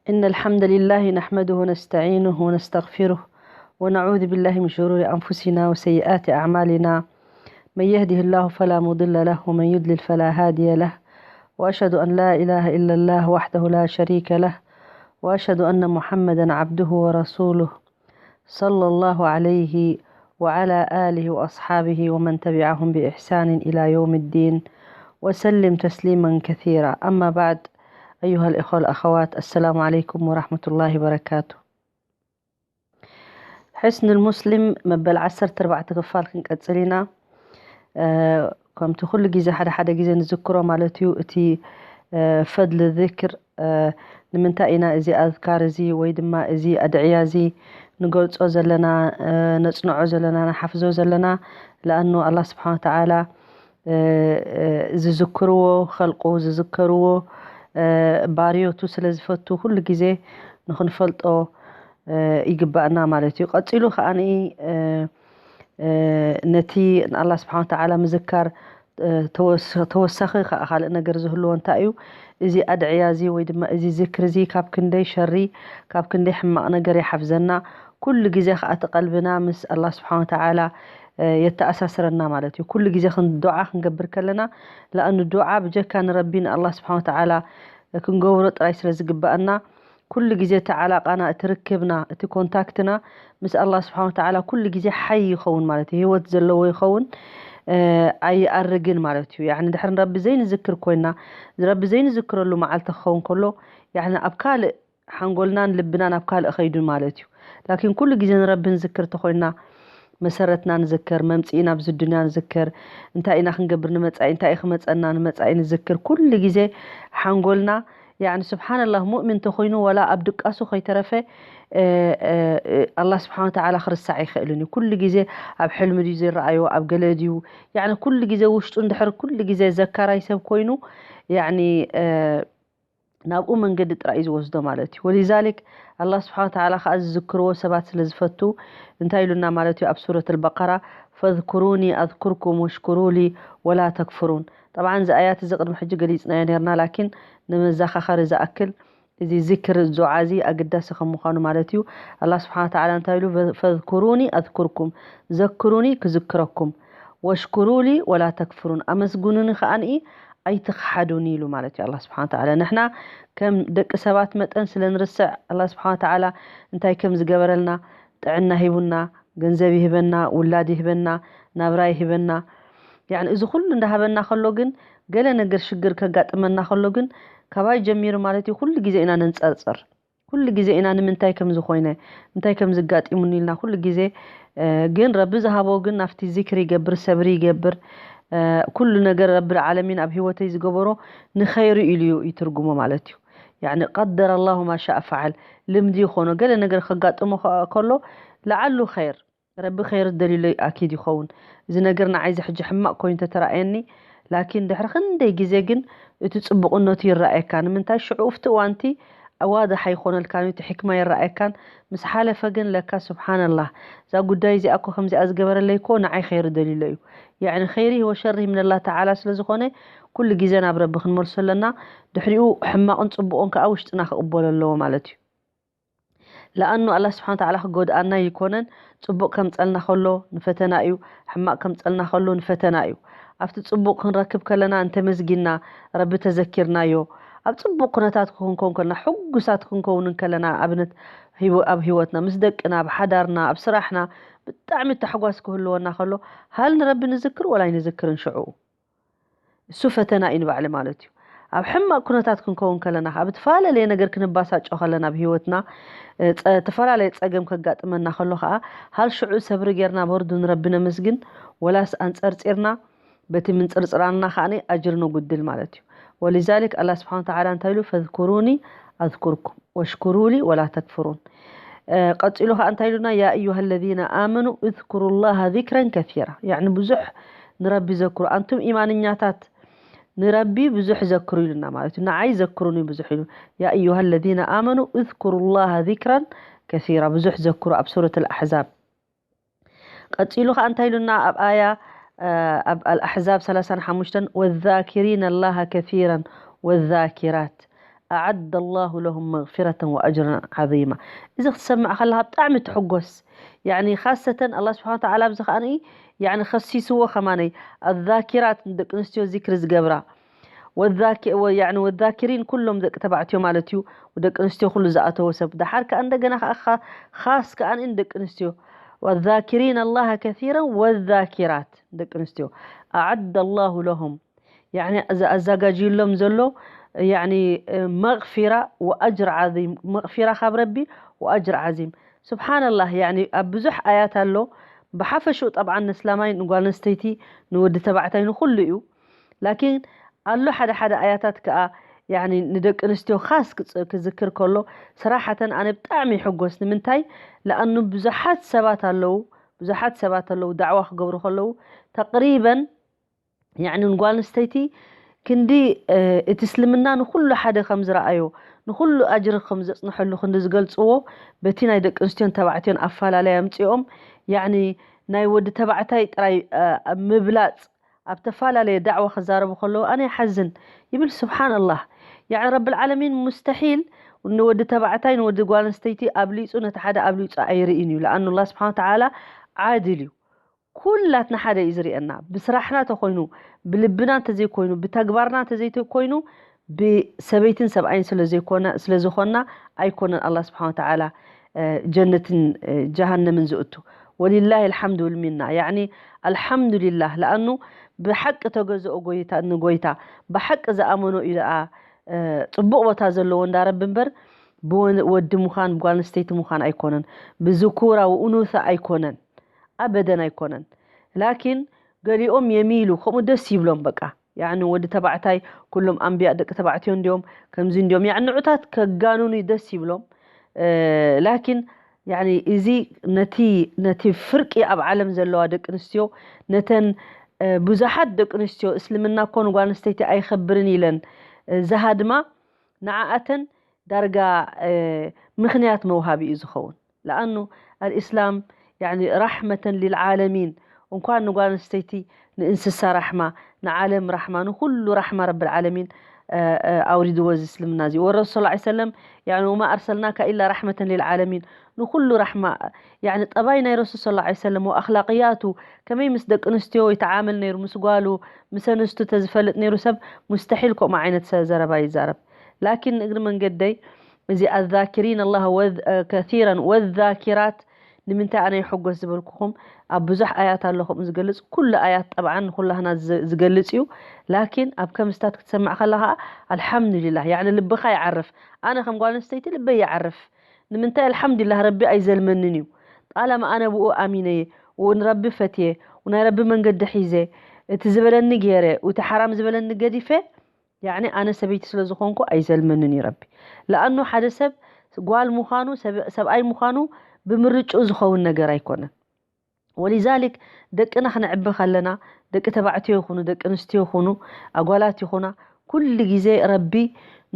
إن الحمد لله نحمده ونستعينه ونستغفره، ونعوذ بالله من شرور أنفسنا وسيئات أعمالنا. من يهده الله فلا مضل له، ومن يضلل فلا هادي له. وأشهد أن لا إله إلا الله وحده لا شريك له، وأشهد أن محمدا عبده ورسوله، صلى الله عليه وعلى آله وأصحابه ومن تبعهم بإحسان إلى يوم الدين، وسلم تسليما كثيرا. أما بعد، أيها الإخوة والأخوات، السلام عليكم ورحمة الله وبركاته. ሕስኑል ሙስሊም መበል ዓሰርተ ኣርባዕተ ክፋል ክንቀጽል ኢና። እ፣ ከምቲ ኩሉ ግዜ ሓደ ሓደ ግዜ ንዝክሮ ማለት እዩ፣ እቲ፣ እ፣ ፈድሊ ዝክር፣ እ፣ ንምንታይ ኢና እዚ ኣዝካር እዚ ወይ ድማ እዚ ኣድዕያ እዚ ንገልጾ ዘለና፣ እ፣ ነጽንዖ ዘለና፣ ንሓፍዞ ዘለና? ለኣኑ ኣላህ ስብሓነ ወተዓላ፣ እ፣ እ፣ ዝዝክርዎ፣ ኸልቁ ዝዝከርዎ፣ እ፣ ባርዮቱ ስለ ዝፈቱ ኩሉ ግዜ ንኽንፈልጦ፣ እ፣ ይግባእና ማለት እዩ። ቀጺሉ ከኣ፣ እ፣ እ፣ ነቲ ንኣላህ ስብሓነ ወተዓላ ምዝካር፣ እ፣ ተወስ-፣ ተወሳኺ ከኣ ካልእ ነገር ዝህልዎ እንታይ እዩ? እዚ ኣድዕያ እዚ ወይ ድማ እዚ ዝክር እዚ ካብ ክንደይ ሸሪ፣ ካብ ክንደይ ሕማቕ ነገር ይሓፍዘና። ኩሉ ግዜ ከኣ እቲ ቀልብና ምስ ኣላህ ስብሓነ ወተዓላ፣ እ፣ የተኣሳስረና ማለት እዩ። ኩሉ ግዜ ክን-፣ ዱዓ ክንገብር ከለና፣ ለኣኑ ዱዓ ብጀካ ንረቢ ንኣላህ ስብሓነ ወተዓላ ክንገብሮ ጥራይ ስለ ዝግባኣና፣ ኩሉ ግዜ እቲ ዓላቃና፣ እቲ ርክብና፣ እቲ ኮንታክትና ምስ ኣላህ ስብሓነ ወተዓላ ኩሉ ግዜ ሓይ ይኸውን ማለት እዩ። ህይወት ዘለዎ ይኸውን፣ እ፣ ኣይኣርግን ማለት እዩ። ያዕኒ ድሕሪ ንረቢ ዘይንዝክር ኮይና፣ ንረቢ ዘይንዝክረሉ መዓልቲ ክኸውን ከሎ፣ ያዕኒ ኣብ ካልእ ሓንጎልናን ልብናን ኣብ ካልእ ኸይዱ ማለት እዩ። ላኪን ኩሉ ግዜ ንረቢ ንዝክር ተኾይና፣ መሰረትና ንዝክር፣ መምጽኢና ኣብዚ ዱንያ ንዝክር፣ እንታይ ኢና ክንገብር ንመጻኢ፣ እንታይ እዩ ክመጸና ንመጻኢ ንዝክር፣ ኩሉ ግዜ ሓንጎልና፣ ያዕኒ ስብሓንላህ፣ ሙእሚን ተኾይኑ ዋላ ኣብ ድቃሱ ከይተረፈ፣ እ፣ እ፣ እ፣ ኣላህ ስብሓን ወተዓላ ክርስዕ ኣይኽእልን እዩ። ኩሉ ግዜ ኣብ ሕልሚ ድዩ ዝረኣዮ፣ ኣብ ገለ ድዩ፣ ያዕኒ ኩሉ ግዜ ውሽጡ እንድሕር ኩሉ ግዜ ዘካራይ ሰብ ኮይኑ፣ ያዕኒ፣ እ፣ ናብኡ መንገዲ ጥራይ እዩ ዝወስዶ ማለት እዩ። ወሊዛሊክ ኣላህ ስብሓን ወተዓላ ከኣ ዝዝክርዎ ሰባት ስለ ዝፈቱ እንታይ ኢሉና ማለት እዩ? ኣብ ሱረት ኣልበቀራ፣ "ፈዝኩሩኒ ኣዝኩርኩም ወሽኩሩ ሊ ወላ ተክፍሩን።" ጠብዓን እዚ ኣያት እዚ ቅድሚ ሕጂ ገሊጽናዮ ነርና፣ ላኪን ንመዘኻኸሪ ዝኣክል፣ እዚ ዝክር ዱዓ እዚ ኣገዳሲ ከም ምዃኑ ማለት እዩ። ኣላህ ስብሓን ወተዓላ እንታይ ኢሉ? "ፈዝኩሩኒ ኣዝኩርኩም"፣ ዘክሩኒ ክዝክረኩም፣ "ወሽኩሩ ሊ ወላ ተክፍሩን"፣ ኣመስግኑኒ ከኣንኢ ኣይትኽሓዱኒ ኢሉ ማለት እዩ ኣላህ ስብሓን ወተዓላ። ንሕና ከም ደቂ ሰባት መጠን ስለ ንርስዕ፣ ኣላህ ስብሓን ወተዓላ እንታይ ከም ዝገበረልና፣ ጥዕና ሂቡና፣ ገንዘብ ይህበና፣ ውላድ ይህበና፣ ናብራ ይህበና። ያዕኒ እዚ ኩሉ እንዳሃበና ከሎ ግን፣ ገለ ነገር ሽግር ከጋጥመና ከሎ ግን፣ ካባይ ጀሚሩ ማለት እዩ ኩሉ ግዜ ኢና ነንጸርጽር። ኩሉ ግዜ ኢና ንምንታይ ከም ዝኾይነ፣ እንታይ ከም ዝጋጢሙኒ ኢልና ኩሉ ግዜ፣ እ፣ ግን ረቢ ዝሃቦ ግን ናብቲ ዚክሪ ይገብር፣ ሰብሪ ይገብር። እ፣ ኩሉ ነገር ረቢ ዓለሚን ኣብ ህይወተይ ዝገበሮ ንኸይሩ ኢሉ እዩ ይትርጉሞ ማለት እዩ። ያዕኒ ቀደረ ኣላሁ ማ ሻእ ፈዓል። ልምዲ ይኾኖ፣ ገለ ነገር ከጋጥሞ ከ-፣ ከሎ ለዓሉ ኸይር፣ ረቢ ኸይር ደልዩለይ ኣኪድ ይኸውን። እዚ ነገር ንዓይ እዚ ሕጂ ሕማቕ ኮይኑ ተተራእየኒ፣ ላኪን ድሕሪ ክንደይ ግዜ ግን እቲ ጽቡቕነቱ ይረኣየካ። ንምንታይ? ሽዑ ኣብቲ እዋንቲ ዋድሕ ኣይኮነልካን እዩ፣ እቲ ሕክማ ይረኣየካን። ምስ ሓለፈ ግን ለካ ስብሓንላህ፣ እዛ ጉዳይ እዚኣ እኮ ከምዚኣ ዝገበረለይ እኮ ንዓይ ኸይሪ ደልዩለይ እዩ። ያዕኒ ኸይሪ ወሸሪ ምንላህ ተዓላ ስለ ዝኾነ፣ ኩሉ ግዜ ናብ ረቢ ክንመልሶ ኣለና። ድሕሪኡ ሕማቕን ጽቡቕን ከኣ ውሽጥና ክቕበሎ ኣለዎ ማለት እዩ። ለኣኑ ኣላህ ስብሓን ወተዓላ ክጎድኣና ይኮነን። ጽቡቕ ከምጸልና ከሎ ንፈተና እዩ፣ ሕማቕ ከምጸልና ከሎ ንፈተና እዩ። ኣብቲ ጽቡቕ ክንረክብ ከለና እንተመስጊንና፣ ረቢ ተዘኪርናዮ፣ ኣብ ጽቡቕ ኩነታት ክንከውን ከለና፣ ሕጉሳት ክንከውን ከለና፣ ኣብነት ህይወ-፣ ኣብ ህይወትና፣ ምስ ደቅና፣ ኣብ ሓዳርና፣ ኣብ ስራሕና፣ ብጣዕሚ ታሕጓስ ክህልወና ከሎ፣ ሃል ንረቢ ንዝክር ወላ ኣይንዝክርን ሽዑ? እሱ ፈተና እዩ ንባዕሊ ማለት እዩ። ኣብ ሕማቕ ኩነታት ክንከውን ከለና፣ ኣብ እተፈላለየ ነገር ክንባሳጮ ከለና፣ ኣብ ህይወትና፣ እ፣ ጸ-፣ እተፈላለየ ጸገም ከጋጥመና ከሎ ከኣ፣ ሃል ሽዑ ሰብሪ ጌርና በርዱ ንረቢ ነመስግን፣ ወላስ ኣንጸርጺርና፣ በቲ ምንጽርጽራንና ከኣ ኣጅሪ ነጉድል ማለት እዩ። ወሊዛሊክ ኣላህ ስብሓን ወተዓላ እንታይ ኢሉ? "ፈዝኩሩኒ ኣዝኩርኩም ወሽኩሩ ሊ ወላ ተክፍሩን።" እ፣ ቀጺሉ ከኣ እንታይ ኢሉና? "ያ ኣዩሃ ለዚነ ኣመኑ እዝኩሩ ላሃ ዚክረን ከሲራ።" ያዕኒ ብዙሕ ንረቢ ዘክሩ። ኣንቱም ኢማንኛታት ንረቢ ብዙሕ ዘክሩ ኢሉና ማለት እዩ። ንዓይ ዘክሩኒ ብዙሕ ኢሉ። "ያ ኣዩሃ ለዚነ ኣመኑ እዝኩሩ ላሃ ዚክረን ከሲራ።" ብዙሕ ዘክሩ ኣብ ሱረት ኣልኣሕዛብ። ቀጺሉ ከኣ እንታይ ኢሉና ኣብ ኣያ፣ እ፣ ኣብ ኣልኣሕዛብ ሰላሳን ሓሙሽተን፣ "ወዛኪሪነ ላሃ ከሲራን ወዛኪራት፣ أعد الله لهم مغفرة وأجرا عظيما። እዚ ክትሰምዕ ከለኻ ብጣዕሚ ትሕጎስ። ያኒ ካሰተን ኣላህ ስብሓን ወተዓላ ኣብዚ ከኣ ያኒ ከሲስዎ ከማነይ ኣዛኪራት ንደቂ ኣንስትዮ ዚክሪ ዝገብራ ወዛኪ- ወ- ያኒ ወዛኪሪን ኩሎም ደቂ ተባዕትዮ ማለት እዩ። ደቂ ኣንስትዮ ኩሉ ዝኣተወ ሰብ ደሓር ከኣ እንደገና ከኣ ኻ- ኻስ ከኣ ንደቂ ኣንስትዮ والذاكرين الله كثيرا والذاكرات ደቂ ኣንስትዮ أعد الله لهم ያኒ እዚ ኣዘጋጅዩሎም ዘሎ ያኒ መቕፊራ ወኣጅር ዓዚም መቕፊራ ካብ ረቢ ወኣጅር ዓዚም ስብሓንላህ ያኒ ኣብ ብዙሕ ኣያት ኣሎ ብሓፈሽኡ ጠብዓን ንስላማይ ንጓል ኣንስተይቲ ንወዲ ተባዕታይ ንኹሉ እዩ ላኪን ኣሎ ሓደ ሓደ ኣያታት ከኣ ያኒ ንደቂ ኣንስትዮ ካስ ክጽ- ክዝክር ከሎ ስራሓተን ኣነ ብጣዕሚ ይሕጎስ ንምንታይ ለኣኑ ብዙሓት ሰባት ኣለዉ ብዙሓት ሰባት ኣለዉ ዳዕዋ ክገብሩ ከለዉ ተቅሪበን ያኒ ንጓል ኣንስተይቲ ክንዲ እቲ እስልምና ንኩሉ ሓደ ከም ዝረኣዮ ንኩሉ ኣጅሪ ከም ዘፅንሐሉ ክንዲ ዝገልፅዎ በቲ ናይ ደቂ ኣንስትዮን ተባዕትዮን ኣፈላለይ ኣምፅኦም ያኒ ናይ ወዲ ተባዕታይ ጥራይ ምብላፅ ኣብ ተፈላለየ ዳዕዋ ክዛረቡ ከለዉ ኣነ ይሓዝን ይብል ስብሓን ኣላህ ያኒ ረብል ዓለሚን ሙስተሒል ንወዲ ተባዕታይ ንወዲ ጓል ኣንስተይቲ ኣብሊፁ ነቲ ሓደ ኣብሊፁ ኣይርእን እዩ ለኣኑ ኣላ ስብሓን ተዓላ ዓድል እዩ ኩላትና ሓደ እዩ ዝርእየና ብስራሕና ተኮይኑ ብልብና እንተዘይኮይኑ ብተግባርና እንተዘይኮይኑ ብሰበይትን ሰብኣይን ስለዘይኮነ ስለዝኮና ኣይኮነን ኣላ ስብሓን ተዓላ ጀነትን ጀሃነምን ዝእቱ ወሊላሂ ልሓምድ ወልሚና ያኒ ኣልሓምዱሊላህ ለኣኑ ብሓቂ ተገዝኦ ጎይታ ንጎይታ ብሓቂ ዝኣመኖ እዩ ደኣ ፅቡቅ ቦታ ዘለዎ እንዳረቢ እምበር ብወዲ ምዃን ብጓል ኣንስተይቲ ምዃን ኣይኮነን ብዝኩራ ወኡኑሳ ኣይኮነን ኣበደን ኣይኮነን ላኪን ገሊኦም የሚሉ ከምኡ ደስ ይብሎም በቃ ያኒ ወዲ ተባዕታይ ኩሎም ኣንብያ ደቂ ተባዕትዮ እንዲዮም ከምዚ እንዲዮም ያኒ ንዑታት ከጋኑኑ ደስ ይብሎም ላኪን ያኒ እዚ ነቲ ነቲ ፍርቂ ኣብ ዓለም ዘለዋ ደቂ ኣንስትዮ ነተን ብዙሓት ደቂ ኣንስትዮ እስልምና እኮ ንጓል ኣንስተይቲ ኣይኸብርን ኢለን ዝሃድማ ንዓኣተን ዳርጋ ምኽንያት መውሃቢ እዩ ዝኸውን ለኣኑ ኣልእስላም ያኒ ራሕመተን ሊልዓለሚን እንኳን ንጓል ኣንስተይቲ ንእንስሳ ራሕማ ንዓለም ራሕማ ንኩሉ ራሕማ ረብል ዓለሚን ኣውሪድዎ እዚ እስልምና እዚ ወረሱ ስ ሰለም ያኒ ወማ ኣርሰልናካ ኢላ ራሕመተን ሊልዓለሚን ንኩሉ ራሕማ ያኒ ጠባይ ናይ ረሱል ስ ሰለም ወኣክላቅያቱ ከመይ ምስ ደቂ ኣንስትዮ ይተዓመል ነይሩ ምስ ጓሉ ምስ ኣንስቱ ተዝፈልጥ ነይሩ ሰብ ሙስተሒል ከምኡ ዓይነት ዘረባ ይዛረብ ላኪን ንእግሪ መንገደይ እዚ ኣዛኪሪን ኣላህ ከሲረን ወዛኪራት ንምንታይ ኣነ ይሕጎስ ዝበልኩኹም ኣብ ብዙሕ ኣያት ኣሎ ከምኡ ዝገልፅ ኩሉ ኣያት ጠብዓን ንኩላህና ዝገልፅ እዩ ላኪን ኣብ ከምስታት ክትሰምዕ ከላ ከዓ ኣልሓምዱሊላህ ያዕኒ ልብኻ ይዓርፍ ኣነ ከም ጓል ኣንስተይቲ ልበይ ይዓርፍ ንምንታይ ኣልሓምዱሊላህ ረቢ ኣይዘልመንን እዩ ጣለማ ኣነ ብኡ ኣሚነየ ንረቢ ፈትየ ናይ ረቢ መንገዲ ሒዘ እቲ ዝበለኒ ገይረ እቲ ሓራም ዝበለኒ ገዲፈ ያዕኒ ኣነ ሰበይቲ ስለ ዝኾንኩ ኣይዘልመንን እዩ ረቢ ለኣኑ ሓደ ሰብ ጓል ምዃኑ ሰብኣይ ምዃኑ ብምርጭኡ ዝኸውን ነገር ኣይኮነን ወሊዛሊክ ደቅና ክነዕቢ ከለና ደቂ ተባዕትዮ ይኹኑ ደቂ ኣንስትዮ ይኹኑ ኣጓላት ይኹና ኩሉ ግዜ ረቢ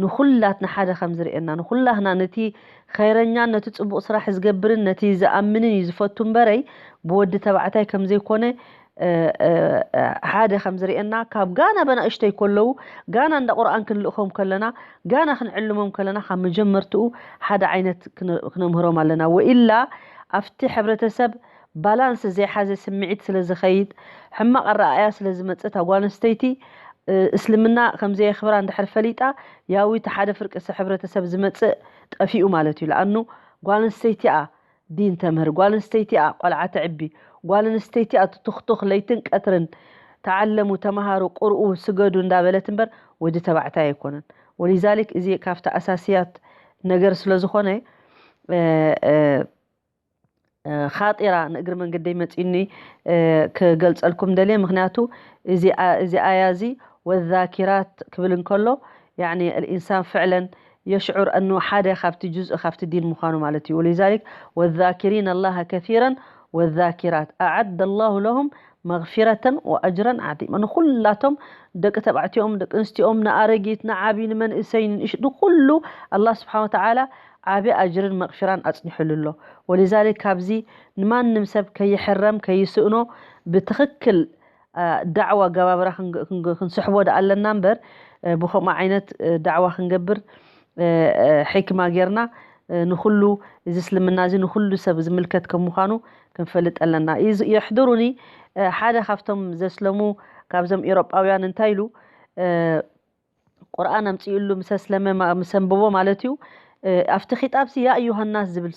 ንኹላትና ሓደ ከም ዝርእየና ንኹላትና ነቲ ኸይረኛን ነቲ ጽቡቕ ስራሕ ዝገብርን ነቲ ዝኣምንን እዩ ዝፈቱ እምበረይ ብወዲ ተባዕታይ ከም ዘይኮነ ሓደ ከም ዝርእየና ካብ ጋና በናእሽተይ ከለዉ ጋና እንዳ ቁርኣን ክንልእኾም ከለና ጋና ክንዕልሞም ከለና ካብ መጀመርትኡ ሓደ ዓይነት ክነምህሮም ኣለና ወኢላ ኣብቲ ሕብረተሰብ ባላንስ ዘይሓዘ ስምዒት ስለ ዝኸይድ ሕማቕ ኣረኣእያ ስለ ዝመፅእ እታ ጓል ኣንስተይቲ እስልምና ከም ዘየኽብራ እንድሕር ፈሊጣ ያው እቲ ሓደ ፍርቂ ሕብረተሰብ ዝመፅእ ጠፊኡ ማለት እዩ ለኣኑ ጓል ኣንስተይቲ እያ ዲን ተምህር ጓል ኣንስተይቲ እያ ቆልዓ ተዕቢ ጓል ኣንስተይቲ እያ ትቱኽቱኽ ለይትን ቀትርን ተዓለሙ ተምሃሩ ቅርኡ ስገዱ እንዳበለት እምበር ወዲ ተባዕታይ ኣይኮነን ወሊዛሊክ እዚ ካብቲ ኣሳስያት ነገር ስለ ዝኾነ ኻጢራ ንእግሪ መንገደይ መፂኒ ክገልፀልኩም ደልየ ምክንያቱ እዚ ኣያ እዚ ወዛኪራት ክብል እንከሎ ያኒ الإنسان فعلا يشعر أنه ሓደ ካብቲ ጁዝእ ካብቲ ዲን ምዃኑ ማለት እዩ ولذلك والذاكرين الله كثيرا والذاكرات أعد الله لهم مغفرة وأجرا عظيما ንኹላቶም ደቂ ተባዕትኦም ደቂ ኣንስቲኦም ንኣረጊት ንዓብይ ንመንእሰይ ንእሽ ንኹሉ ኣላህ ስብሓን ወተዓላ ዓቢ ኣጅርን መቕፊራን ኣጽኒሑሉ ኣሎ ወሊዛሊክ ካብዚ ንማንም ሰብ ከይሕረም ከይስእኖ ብትኽክል ዳዕዋ ኣገባብራ ክንስሕቦ ዳ ኣለና እምበር ብኸምኡ ዓይነት ዳዕዋ ክንገብር ሕክማ ጌርና ንኩሉ፣ እዚ እስልምና እዚ ንኩሉ ሰብ ዝምልከት ከም ምዃኑ ክንፈልጥ ኣለና። የሕድሩኒ ሓደ ካብቶም ዘስለሙ፣ ካብዞም ኤሮጳውያን እንታይ ኢሉ፣ ቁርኣን ኣምፅእሉ ምስ ኣስለመ፣ ምስ ኣንብቦ ማለት እዩ። ኣብቲ ኪጣብ ሲ ያ ኣዩሃ ናስ ዝብል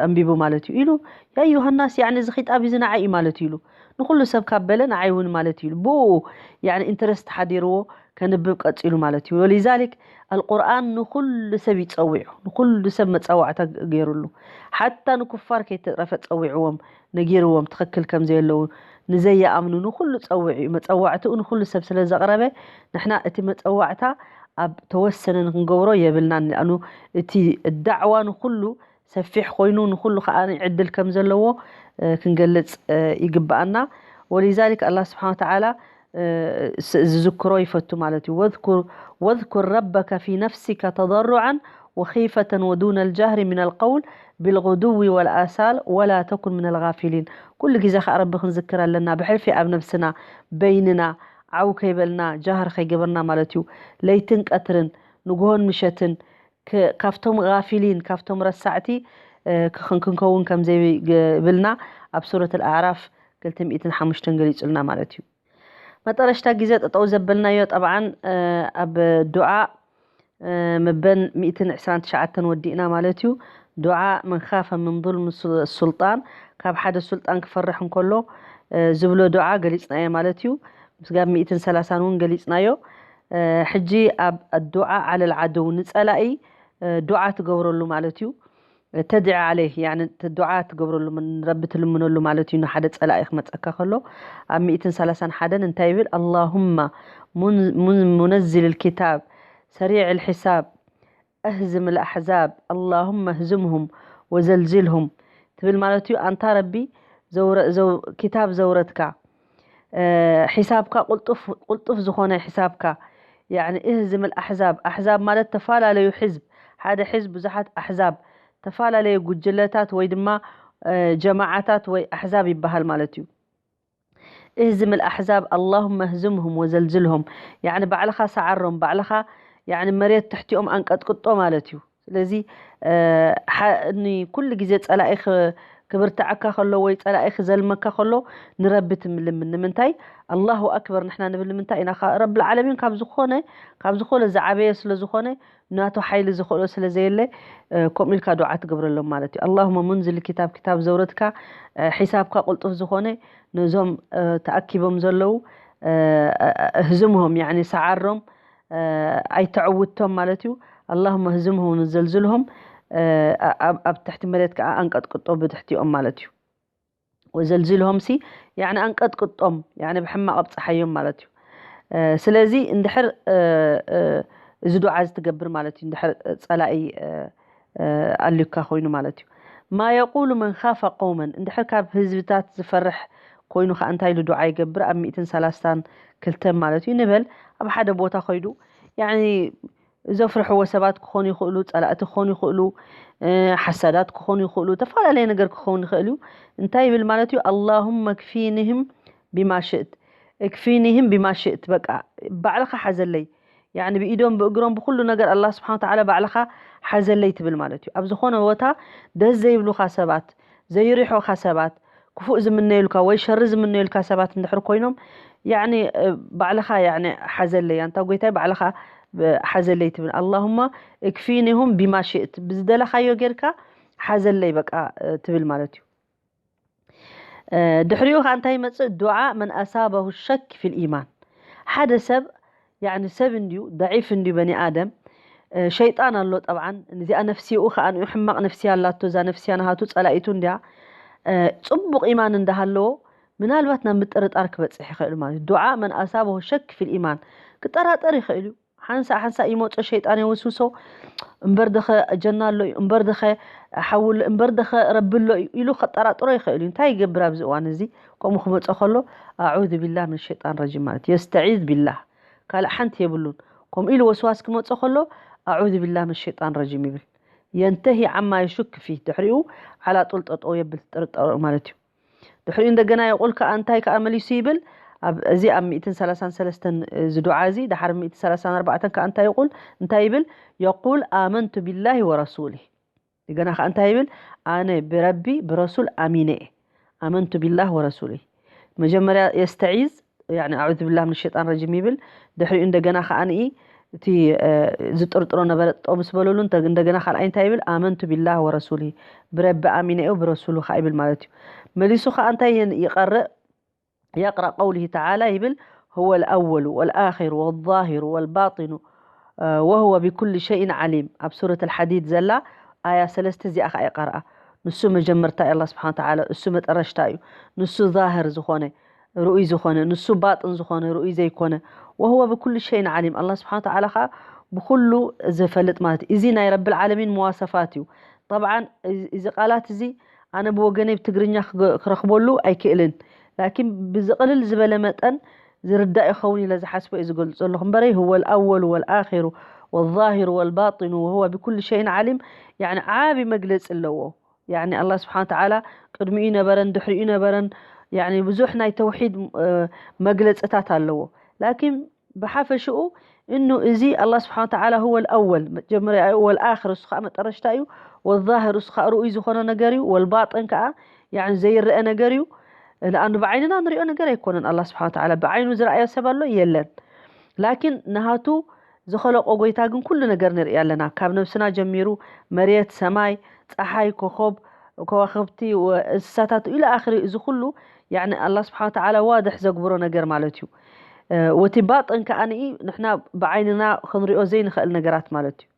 ኣንቢቡ ማለት እዩ ኢሉ። ያ ኣዩሃ ናስ፣ ያኒ እዚ ኪጣብ እዚ ንዓይ እዩ ማለት እዩ ኢሉ። ንኩሉ ሰብ ካብ በለ ንዓይ እውን ማለት እዩ ኢሉ። ብኡ ያኒ ኢንትረስት ሓዲርዎ ከንብብ ቀፂሉ ማለት እዩ። ወሊዛሊክ ኣልቁርኣን ንኩሉ ሰብ ይፀዊዑ፣ ንኩሉ ሰብ መፀዋዕታ ገይሩሉ። ሓታ ንኩፋር ከይተረፈ ፀዊዕዎም፣ ነጊርዎም ትኽክል ከም ዘየለዉ ንዘይኣምኑ ንኩሉ ፀዊዑ እዩ። መፀዋዕትኡ ንኩሉ ሰብ ስለ ዘቕረበ፣ ንሕና እቲ መፀዋዕታ ኣብ ተወሰነ ንክንገብሮ የብልናን። ንኣኑ እቲ ዳዕዋ ንኩሉ ሰፊሕ ኮይኑ፣ ንኩሉ ከዓ ዕድል ከም ዘለዎ ክንገልፅ ይግብኣና። ወሊዛሊክ ኣላ ስብሓን ወተዓላ ዝዝክሮ ይፈቱ ማለት እዩ። ወዝኩር ረበከ ፊ ነፍሲከ ተضرعا وخيفة ودون الجهر من القول بالغدو والآصال ولا تكن من الغافلين። ኩሉ ግዜ ከዓ ረቢ ክንዝክር ኣለና። ብሕልፊ ኣብ ነብስና፣ በይንና ዓው ከይበልና፣ ጃህር ከይገበርና ማለት እዩ። ለይትን ቀትርን፣ ንግሆን ምሸትን፣ ክ-፣ ካብቶም ጋፊሊን፣ ካብቶም ረሳዕቲ፣ እ፣ ክኽን-፣ ክንከውን ከም ዘይብልና ኣብ ሱረት ኣልኣዕራፍ ክልተ ሚእትን ሓሙሽተን ገሊጹልና ማለት እዩ። መጠረሽታ ግዜ ጠጠው ዘበልናዮ ጠብዓን፣ እ፣ ኣብ ዱዓ፣ እ፣ መበን ሚእትን ዕስራን ትሽዓተን ወዲእና ማለት እዩ። ዱዓ መን ካፈ ምን ظلم ሱ-፣ ሱልጣን፣ ካብ ሓደ ሱልጣን ክፈርሕ እንከሎ፣ እ፣ ዝብሎ ዱዓ ገሊጽናዮ ማለት እዩ። ምስጋብ ሚእትን ሰላሳን እውን ገሊጽናዮ። እ፣ ሕጂ ኣብ ኣዱዓ ዓለል ዓድው፣ ንጸላኢ፣ እ፣ ዱዓ ትገብረሉ ማለት እዩ። ተድዒ ዓለይህ፣ ያኒ፣ ት-፣ ዱዓ ትገብረሉ፣ ምን-፣ ንረቢ ትልምነሉ ማለት እዩ። ንሓደ ጸላኢ ክመጸካ ከሎ፣ ኣብ ሚእትን ሰላሳን ሓደን እንታይ ይብል? ኣላሁማ ሙን-፣ ሙን-፣ ሙነዝል ልኪታብ፣ ሰሪዕ ልሒሳብ፣ ኣህዝም ልኣሕዛብ፣ ኣላሁማ ህዝምሁም ወዘልዝልሁም ትብል ማለት እዩ። ኣንታ ረቢ፣ ዘውረ-፣ ዘው-፣ ኪታብ ዘውረድካ፣ እ፣ ሒሳብካ ቁልጡፍ፣ ቁልጡፍ ዝኾነ ሒሳብካ፣ ያዕኒ እህዝም ልኣሕዛብ፣ ኣሕዛብ ማለት ተፈላለዩ ሕዝብ፣ ሓደ ሕዝብ ብዙሓት ኣሕዛብ፣ ተፈላለየ ጉጅለታት ወይ ድማ፣ እ፣ ጀማዓታት ወይ ኣሕዛብ ይበሃል ማለት እዩ። እህዝም ልኣሕዛብ ኣላሁመ ህዝምሁም ወዘልዝልሁም፣ ያዕኒ ባዕልኻ ሰዓሮም፣ ባዕልኻ ያዕኒ መሬት ትሕቲኦም ኣንቀጥቅጦ ማለት እዩ። ስለዚ፣ እ፣ ሓ-፣ ንኩሉ ግዜ ጸላኢ ኽ-፣ ክብርትዓካ ከሎ ወይ ጸላኢ ክዘልመካ ከሎ ንረቢ ትምልምን። ንምንታይ? ኣላሁ ኣክበር ንሕና ንብል ንምንታይ ኢና? ካ-፣ ረብል ዓለሚን ካብ ዝኾነ፣ ካብ ዝኾነ ዝዓበየ ስለ ዝኾነ፣ ናቱ ሓይሊ ዝኽእሎ ስለ ዘየለ፣ እ፣ ከምኡ ኢልካ ዱዓ ትገብረሎም ማለት እዩ። ኣላሁመ ሙንዝል ኪታብ፣ ኪታብ ዘውረድካ፣ እ፣ ሒሳብካ ቅልጡፍ ዝኾነ፣ ነዞም፣ እ፣ ተኣኪቦም ዘለዉ፣ እ፣ ህዝምሆም፣ ያዕኒ ሰዓሮም፣ እ፣ ኣይተዕውቶም ማለት እዩ። ኣላሁመ ህዝምሆም ዘልዝልሆም፣ እ፣ ኣብ፣ ኣብ ትሕቲ መሬት ከዓ ኣንቀጥቅጦ ብትሕቲኦም ማለት እዩ። ወዘልዝልሆም ሲ፣ ያዕኒ ኣንቀጥቅጦም፣ ያዕኒ ብሕማቕ ኣብጽሓዮም ማለት እዩ። እ፣ ስለዚ እንድሕር፣ እ፣ እ፣ እዚ ዱዓ እዚ ትገብር ማለት እዩ፣ እንድሕር ጸላኢ፣ እ፣ እ፣ ኣልዩካ ኮይኑ ማለት እዩ። ማ የቁሉ መን ካፈ ቀውመን፣ እንድሕር ካብ ህዝብታት ዝፈርሕ ኮይኑ ከኣ እንታይ ኢሉ ዱዓ ይገብር? ኣብ ሚእትን ሰላሳን ክልተን ማለት እዩ። ንበል ኣብ ሓደ ቦታ ከይዱ፣ ያዕኒ ዘፍርሕዎ ሰባት ክኾኑ ይኽእሉ፣ ጸላእቲ ክኾኑ ይኽእሉ፣ እ፣ ሓሳዳት ክኾኑ ይኽእሉ፣ ተፈላለየ ነገር ክኸውን ይኽእል እዩ። እንታይ ይብል ማለት እዩ? ኣላሁመ ክፊኒህም ቢማ ሽእት፣ እክፊኒህም ቢማ ሽእት፣ በቃ ባዕልኻ ሓዘለይ። ያዕኒ ብኢዶም ብእግሮም ብኹሉ ነገር ኣላህ ስብሓን ወተዓላ ባዕልኻ ሓዘለይ ትብል ማለት እዩ። ኣብ ዝኾነ ቦታ ደስ ዘይብሉኻ ሰባት፣ ዘይሪሖኻ ሰባት፣ ክፉእ ዝምነዩልካ ወይ ሸሪ ዝምነዩልካ ሰባት እንድሕር ኮይኖም፣ ያዕኒ፣ እ፣ ባዕልኻ፣ ያዕኒ፣ ሓዘለይ፣ ኣንታ ጎይታይ፣ ባዕልኻ፣ እ፣ ሓዘለይ ትብል። ኣላሁማ እክፊኒሁም ቢማ ሽእት፣ ብዝደለኻዮ ጌርካ ሓዘለይ፣ በቃ፣ እ፣ ትብል ማለት እዩ። እ፣ ድሕሪኡ ኸዓ እንታይ ይመጽእ? ዱዓ መን ኣሳበሁ ሸክ ፊል ኢማን። ሓደ ሰብ፣ ያዕኒ፣ ሰብ እንድዩ፣ ደዒፍ እንድዩ፣ በኒ ኣደም፣ እ፣ ሸይጣን ኣሎ። ጠብዓን እዚኣ ነፍሲኡ ኸዓ ንኡ ሕማቕ ነፍሲያ ኣላቶ። እዛ ነፍሲያ ናሃቱ ጸላኢቱ እንድያ። እ፣ ጽቡቕ ኢማን እንዳሃለዎ፣ ምናልባት ናብ ምጥርጣር ክበጽሕ ይኽእል ማለት እዩ። ዱዓ መን ኣሳበሁ ሸክ ፊል ኢማን፣ ክጠራጠር ይኽእል እዩ። ሓንሳእ ሓንሳእ ይመጾ ሸይጣን የወስውሶ፣ እምበር ደኸ ጀና ኣሎ እዩ፣ እምበር ደኸ ሓዊ ኣሎ፣ እምበር ደኸ ረቢ ኣሎ እዩ ኢሉ ከጠራጥሮ ይኽእል እዩ። እንታይ ይገብር ኣብዚ እዋን እዚ? ከምኡ ክመጾ ከሎ፣ ኣዑዙ ቢላህ ምን ሸይጣን ረጂም ማለት እዩ። የስተዒዝ ቢላህ፣ ካልእ ሓንቲ የብሉን። ከምኡ ኢሉ ወስዋስ ክመጾ ከሎ፣ ኣዑዙ ቢላህ ምን ሸይጣን ረጂም ይብል። የንተሂ ዓማ የሹክ ፊህ፣ ድሕሪኡ ዓላ ጡል ጠጠው የብል ጥርጣሮ ማለት እዩ። ድሕሪኡ እንደገና የቁል ከኣ እንታይ ከኣ መሊሱ ይብል? ኣብ እዚ ኣብ ሚእትን ሰላሳን ሰለስተን እዚ ዱዓ እዚ ድሓር ሚእትን ሰላሳን ኣርባዕተን ከኣ እንታይ ይቁል እንታይ ይብል? የቁል ኣመንቱ ቢላሂ ወረሱሊ። ገና ከኣ እንታይ ይብል? ኣነ ብረቢ ብረሱል ኣሚነ እየ። ኣመንቱ ቢላህ ወረሱሊ። መጀመርያ የስተዒዝ፣ ያኒ ኣዑዙ ቢላህ ምን ሸይጣን ረጂም ይብል። ድሕሪኡ እንደገና ከኣ ንኢ እቲ ዝጥርጥሮ ነበረ ጠው ምስ በለሉ እንደገና ካልኣይ እንታይ ይብል? ኣመንቱ ቢላህ ወረሱሊ፣ ብረቢ ኣሚነ እየ ብረሱሉ ከኣ ይብል ማለት እዩ። መሊሱ ከኣ እንታይ ይቐርእ? يقرأ قوله تعالى ይብል هو الأول والآخر والظاهر والباطن وهو بكل شيء عليم ኣብ ሱረት الحديد ዘላ ኣያ ሰለስተ እዚኣ ከኣ ይቐርኣ። ንሱ መጀመርታ እዩ ኣላ ስብሓን ተዓላ፣ እሱ መጠረሽታ እዩ። ንሱ ዛህር ዝኾነ ርኡይ ዝኾነ፣ ንሱ ባጥን ዝኾነ ርኡይ ዘይኮነ። وهو بكل شيء عليم ኣላ ስብሓን ተዓላ ከኣ ብኩሉ ዝፈልጥ ማለት እዩ። እዚ ናይ ረብል ዓለሚን መዋሰፋት እዩ። ጠብዓን እዚ ቃላት እዚ ኣነ ብወገነይ ብትግርኛ ክረኽበሉ ኣይክእልን፣ ላኪን ብዝቕልል ዝበለ መጠን ዝርዳእ ይኸውን ኢለ ዝሓስቦ እየ ዝገልፅ ዘለኹ እምበረይ هو الأول والآخر والظاهر والباطن وهو بكل شيء عليم። ያኒ ዓቢ መግለፂ ኣለዎ። ያኒ ኣላ ስብሓን ተዓላ ቅድሚኡ ነበረን ድሕሪኡ ነበረን። ያኒ ብዙሕ ናይ ተውሒድ መግለፅታት ኣለዎ። ላኪን ብሓፈሽኡ እኑ እዚ ኣላ ስብሓን ተዓላ هو الأول መጀመርያ እዩ፣ والآخر እሱ ከዓ መጠረሽታ እዩ፣ والظاهر እሱ ከዓ ርኡይ ዝኾነ ነገር እዩ፣ والباطن ከዓ ያኒ ዘይረአ ነገር እዩ። ለኣኑ ብዓይንና ንሪኦ ነገር ኣይኮነን። ኣላ ስብሓን ተዓላ ብዓይኑ ዝረኣዮ ሰብ ኣሎ የለን። ላኪን ንሃቱ ዝኸለቆ ጎይታ ግን ኩሉ ነገር ንርኢ ኣለና። ካብ ነብስና ጀሚሩ መሬት፣ ሰማይ፣ ፀሓይ፣ ኮኾብ፣ ከዋኽብቲ፣ እንስሳታት ኢሉ ኣኽሪ እዚ ኩሉ ያኒ ኣላ ስብሓን ተዓላ ዋድሕ ዘግብሮ ነገር ማለት እዩ። ወቲ ባጥን ከኣ ንኢ ንሕና ብዓይንና ክንሪኦ ዘይንኽእል ነገራት ማለት እዩ።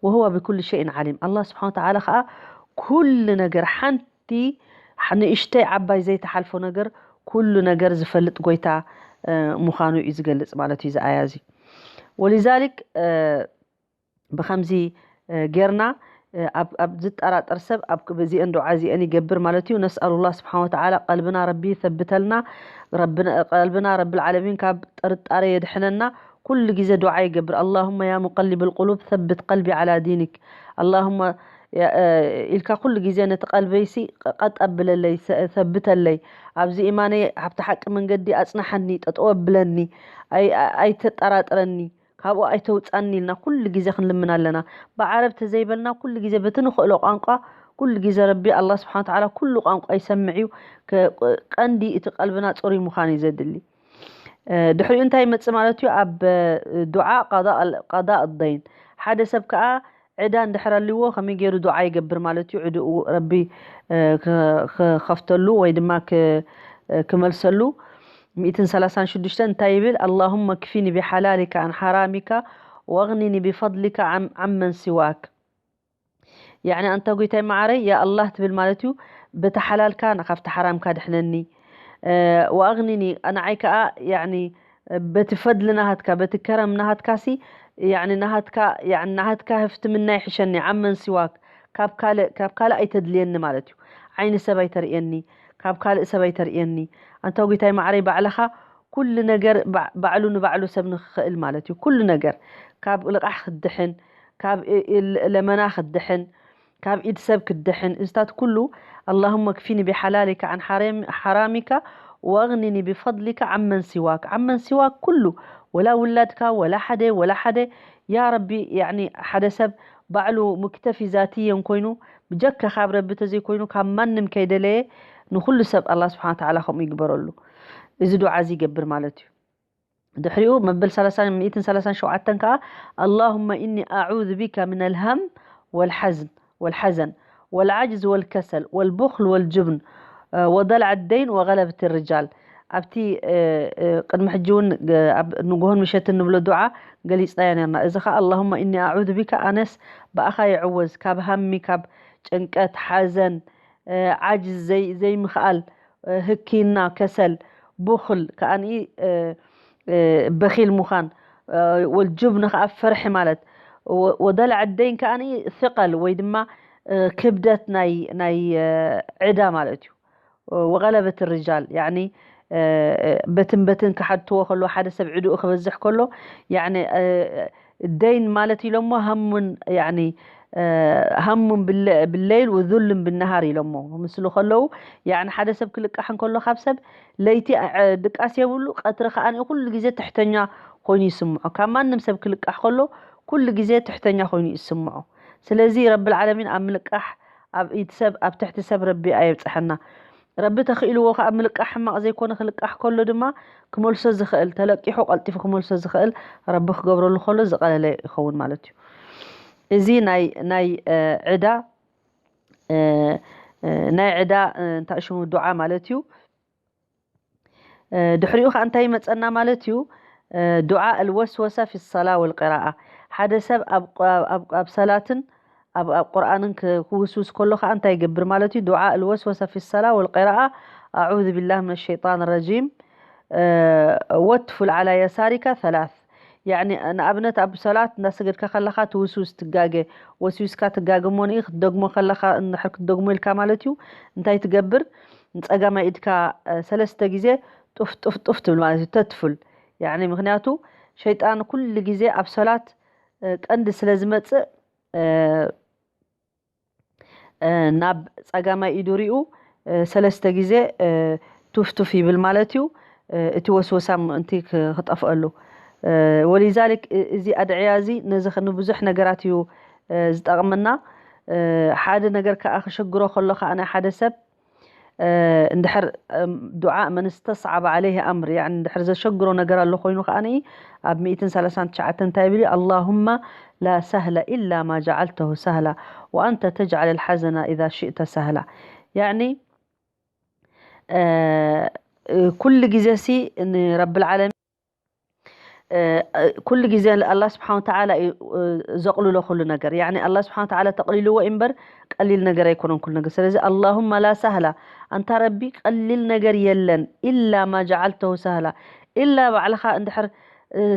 وهو بكل شيء عليم ኣላ ስብሓን ተዓላ ከዓ ኩሉ ነገር ሓንቲ ንእሽተይ ዓባይ ዘይተሓልፎ ነገር ኩሉ ነገር ዝፈልጥ ጎይታ ምዃኑ እዩ ዝገልፅ ማለት እዩ እዚ ኣያ እዚ። ولذلك ብኸምዚ ጌርና ኣብ ዝጠራጠር ሰብ እዚአን ዱዓ እዚአን ይገብር ማለት እዩ። ነስኣሉ ላ ስብሓን ወተዓላ ቀልብና ረቢ ይሰብተልና፣ ቀልብና ረቢ ልዓለሚን ካብ ጥርጣሬ የድሕነና። ኩሉ ግዜ ዱዓ ይገብር اللهم يا مقلب القلوب ثبت قلبي على دينك اللهم ኢልካ ኩሉ ግዜ ነቲ ቀልበይሲ ቀጥ ኣብለለይ፣ ሰብተለይ፣ ኣብዚ ኢማነይ ኣብቲ ሓቂ መንገዲ ኣፅንሓኒ፣ ጠጠው ኣብለኒ፣ ኣይተጠራጥረኒ፣ ካብኡ ኣይተውፃኒ ኢልና ኩሉ ግዜ ክንልምን ኣለና። ብዓረብ ተዘይበልና ኩሉ ግዜ በቲ ንኽእሎ ቋንቋ ኩሉ ግዜ ረቢ ኣላ ስብሓን ተዓላ ኩሉ ቋንቋ ይሰምዕ እዩ። ቀንዲ እቲ ቀልብና ፅሩይ ምዃን እዩ ዘድሊ። ድሕሪኡ እንታይ ይመፅእ ማለት እዩ? ኣብ ዱዓ ቀዳ ደይን ሓደ ሰብ ከዓ ዕዳ እንድሕር ኣልዎ ከመይ ገይሩ ዱዓ ይገብር ማለት እዩ? ዕድኡ ረቢ ክኸፍተሉ ወይ ድማ ክመልሰሉ። ሚእትን ሰላሳን ሽዱሽተን እንታይ ይብል? اللهم اكفني بحلالك عن حرامك واغنني بفضلك عمن سواك። ያዕኒ ኣንታ ጎይታይ መዓረይ ያ ኣላህ ትብል ማለት እዩ። በቲ ሓላልካ ካብቲ ሓራምካ ድሕነኒ። ወኣግኒኒ ንዓይ ከዓ ያዕኒ በቲ ፈድሊ ናሃትካ በቲ ከረም ናሃትካሲ ያዕኒ ናሃትካ ያዕኒ ናሃትካ ህፍትምና ይሕሸኒ ዓመን ሲዋክ ካብ ካልእ ካብ ካልእ ኣይተድልየኒ ማለት እዩ። ዓይኒ ሰብ ኣይተርእየኒ፣ ካብ ካልእ ሰብ ኣይተርእየኒ። ኣንታ ጎይታይ መዓረይ ባዕልኻ ኩሉ ነገር ባዕሉ ንባዕሉ ሰብ ንክኽእል ማለት እዩ። ኩሉ ነገር ካብ ልቓሕ ክትድሕን፣ ካብ ለመና ክትድሕን፣ ካብ ኢድ ሰብ ክትድሕን፣ እዝታት ኩሉ اللهم اكفني بحلالك عن حرامك واغنني بفضلك عمن سواك عمن سواك ኩሉ ወላ ውላድካ ወላ ሓደ ወላ ሓደ ያ ረቢ ያኒ ሓደ ሰብ ባዕሉ ሙክተፊ ዛትየን ኮይኑ ብጀካ ካብ ረቢ ተዘይኮይኑ ካብ ማንም ከይደለየ ንኩሉ ሰብ ኣላ ስብሓን ተዓላ ከምኡ ይግበረሉ። እዚ ዱዓ እዚ ይገብር ማለት እዩ። ድሕሪኡ መበል ሰላሳን ሚእትን ሰላሳን ሸውዓተን ከዓ اللهم إني أعوذ بك من الهم والحزن والحزن والعجز والكسل والبخل والجبن وضلع الدين وغلبة الرجال ኣብቲ ቅድሚ ሕጂ እውን ኣብ ንግሆን ምሸትን ንብሎ ዱዓ ገሊፅናዮ ነርና። እዚ ከዓ اللهم إني أعوذ بك ኣነስ ብኣኻ ይዕወዝ ካብ ሃሚ ካብ ጭንቀት ሓዘን ዓጅዝ ዘይምኽኣል ህኪና ከሰል ቡኽል ከኣ በኺል ምዃን ወልጁብን ከኣ ፍርሒ ማለት ወደል ዓደይን ከኣ ثقل ወይ ድማ ክብደት ናይ ዕዳ ማለት እዩ። وغلبة الرجال ያኒ በትን በትን ክሓትዎ ከሎ ሓደ ሰብ ዕድኡ ክበዝሕ ከሎ ያኒ ደይን ማለት ኢሎሞ ሃሙን ያኒ ሃሙን ብለይል ወዙልን ብነሃር ኢሎሞ ምስሉ ከለዉ፣ ያዕኒ ሓደ ሰብ ክልቃሕ እንከሎ ካብ ሰብ ለይቲ ድቃስ የብሉ፣ ቀትሪ ከኣ ኩሉ ግዜ ትሕተኛ ኮይኑ ይስምዖ። ካብ ማንም ሰብ ክልቃሕ ከሎ ኩሉ ግዜ ትሕተኛ ኮይኑ ይስምዖ። ስለዚ ረብል ዓለሚን ኣብ ምልቃሕ ኣብ ኢድ ሰብ ኣብ ትሕቲ ሰብ ረቢ ኣየብጽሐና። ረቢ ተኽኢልዎ ከኣ ምልቃሕ ሕማቕ ዘይኮነ ክልቃሕ ከሎ ድማ ክመልሶ ዝኽእል ተለቂሑ ቀልጢፉ ክመልሶ ዝኽእል ረቢ ክገብረሉ ከሎ ዝቐለለ ይኸውን ማለት እዩ። እዚ ናይ ናይ ዕዳ ናይ ዕዳ እንታይ ሽሙ ዱዓ ማለት እዩ። ድሕሪኡ ከዓ እንታይ ይመፀና ማለት እዩ? ዱዓ ኣልወስወሳ ፊ ሰላ ወልቅራኣ። ሓደ ሰብ ኣብ ሰላትን ኣብ ቁርኣንን ክውስውስ ከሎ ከዓ እንታይ ይገብር ማለት እዩ? ዱዓ ኣልወስወሳ ፊ ሰላ ወልቅራኣ ኣዑዙ ቢላህ ምን ሸይጣን ረጂም ወትፉል ዓላ የሳሪካ ሰላስ። ያዕኒ ንኣብነት ኣብ ሰላት እንዳሰገድካ ከለኻ ትውስውስ ትጋገ ወስዊስካ ትጋገ እሞ ንኢ ክትደግሞ ከለኻ እንድሕር ክትደግሞ ኢልካ ማለት እዩ እንታይ ትገብር? ንጸጋማይ ኢድካ ሰለስተ ግዜ ጡፍ ጡፍ ጡፍ ትብል ማለት እዩ። ተትፉል ያዕኒ ምክንያቱ ሸይጣን ኩሉ ግዜ ኣብ ሰላት ቀንዲ ስለ ዝመጽእ ናብ ጸጋማይ ኢዱ ሪኡ ሰለስተ ግዜ ቱፍ ቱፍ ይብል ማለት እዩ። እቲ ወስወሳ ምእንቲ ክጠፍአሉ ወሊዛሊክ እዚ ኣድዕያ እዚ ነዚ ንብዙሕ ነገራት እዩ ዝጠቕመና። ሓደ ነገር ከዓ ክሸግሮ ከሎ ከዓ ናይ ሓደ ሰብ እንድሕር ዱዓ መን ስተስዓበ ዓለይህ ኣምር ያዕኒ እንድሕር ዘሸግሮ ነገር ኣሎ ኮይኑ ከዓኒ ኣብ ሚእትን ሰላሳን ትሽዓተን እንታይ ይብል ኣላሁማ ላ ሰህለ ኢላ ማ ጀዓልተሁ ሰህላ ወኣንተ ተጅዓል ልሓዘና ኢዛ ሽእተ ሰህላ። ያዕኒ ኩሉ ግዜ ሲ ንረብል ዓለሚን ኩሉ ግዜ ኣላ ስብሓን ወተዓላ እዩ ዘቕልሎ ኩሉ ነገር። ያኒ ኣላ ስብሓን ወተዓላ ተቕሊልዎ እምበር ቀሊል ነገር ኣይኮነን ኩሉ ነገር። ስለዚ ኣላሁማ ላ ሳህላ፣ ኣንታ ረቢ ቀሊል ነገር የለን፣ ኢላ ማ ጀዓልተሁ ሳህላ፣ ኢላ ባዕልኻ እንድሕር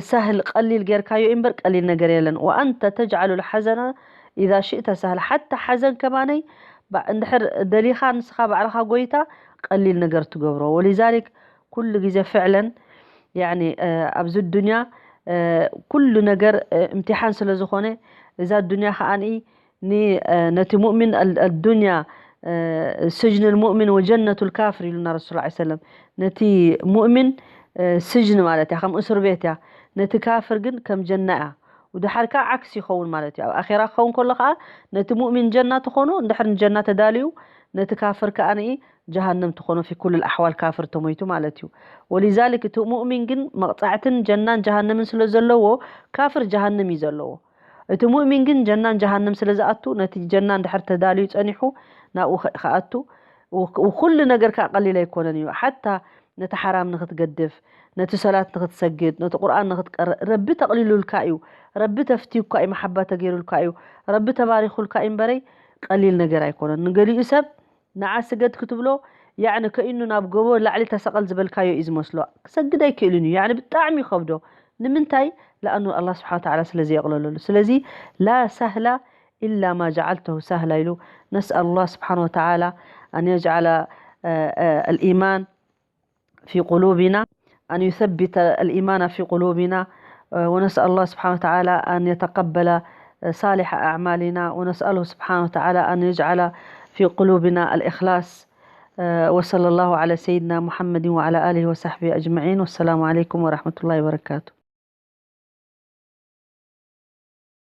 ሳህል ቀሊል ጌርካዮ እምበር ቀሊል ነገር የለን። ወኣንተ ተጅዓሉ ልሓዘና ኢዛ ሽእተ ሳህላ፣ ሓታ ሓዘን ከማነይ እንድሕር ደሊኻ ንስኻ ባዕልኻ ጎይታ ቀሊል ነገር ትገብሮ። ወሊዛሊክ ኩሉ ግዜ ፍዕለን ያኒ ኣብዚ ዱንያ ኩሉ ነገር እምቲሓን ስለ ዝኾነ እዛ ዱንያ ከኣ ነቲ ሙእሚን ኣዱንያ ስጅን ልሙእሚን ወጀነቱ ልካፍር ኢሉና ረሱል ላ ሰለም። ነቲ ሙእሚን ስጅን ማለት እያ ከም እስር ቤት እያ፣ ነቲ ካፍር ግን ከም ጀና እያ። ውድሓር ከዓ ዓክስ ይኸውን ማለት እዩ። ኣብ ኣኼራ ክኸውን ከሎ ከዓ ነቲ ሙእሚን ጀና ትኾኖ እንድሕር ንጀና ተዳልዩ ነቲ ካፍር ከዓ ንኢ ጀሃነም ትኾኖ ፊ ኩል ኣሕዋል ካፍር ተሞይቱ ማለት እዩ። ወሊዛሊክ እቲ ሙእሚን ግን መቕፃዕትን ጀናን ጀሃነምን ስለ ዘለዎ ካፍር ጀሃነም እዩ ዘለዎ። እቲ ሙእሚን ግን ጀናን ጀሃነም ስለ ዝኣቱ ነቲ ጀና እንድሕር ተዳልዩ ፀኒሑ ናብኡ ክኣቱ ኩሉ ነገር ከዓ ቀሊል ኣይኮነን እዩ። ሓታ ነቲ ሓራም ንኽትገድፍ፣ ነቲ ሰላት ንኽትሰግድ፣ ነቲ ቁርኣን ንኽትቀርእ ረቢ ተቕሊሉልካ እዩ። ረቢ ተፍትዩካ እዩ፣ መሓባ ተገይሩልካ እዩ፣ ረቢ ተባሪኹልካ እዩ እምበረይ ቀሊል ነገር ኣይኮነን። ንገሊኡ ሰብ ንዓ ስገድ ክትብሎ ያዕኒ ከኢኑ ናብ ጎቦ ላዕሊ ተሰቐል ዝበልካዮ እዩ ዝመስሎ። ክሰግድ ኣይክእልን እዩ። ያዕኒ ብጣዕሚ ይኸብዶ። ንምንታይ? ለኣኑ ኣላ ስብሓን ወተዓላ ስለ ዘየቕለለሉ። ስለዚ ላ ሳህላ ኢላ ማ ጀዓልተሁ ሳህላ ኢሉ። ነስኣል ላ ስብሓን ወተዓላ ኣን የጅዓላ ኣልኢማን في قلوبنا، أن يثبت الإيمان في قلوبنا، ونسأل الله سبحانه وتعالى أن يتقبل صالح أعمالنا، ونسأله سبحانه وتعالى أن يجعل في قلوبنا الإخلاص. وصلى الله على سيدنا محمد وعلى آله وصحبه أجمعين، والسلام عليكم ورحمة الله وبركاته.